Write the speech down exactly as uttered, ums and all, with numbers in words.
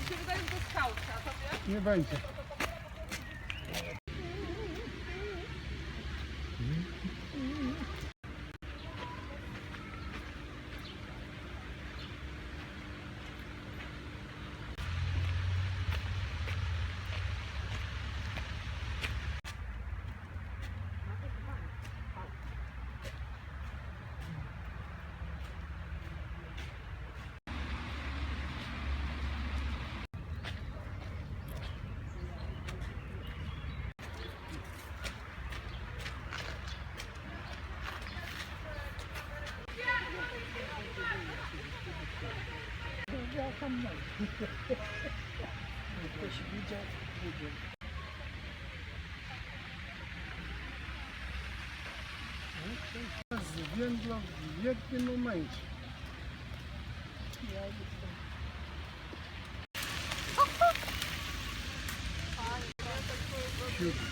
Mi się wydaje, że to jest skałka, to wiesz? Nie będzie. Ktoś widział, widział. Zwiędło w jednym momencie. Siódmy.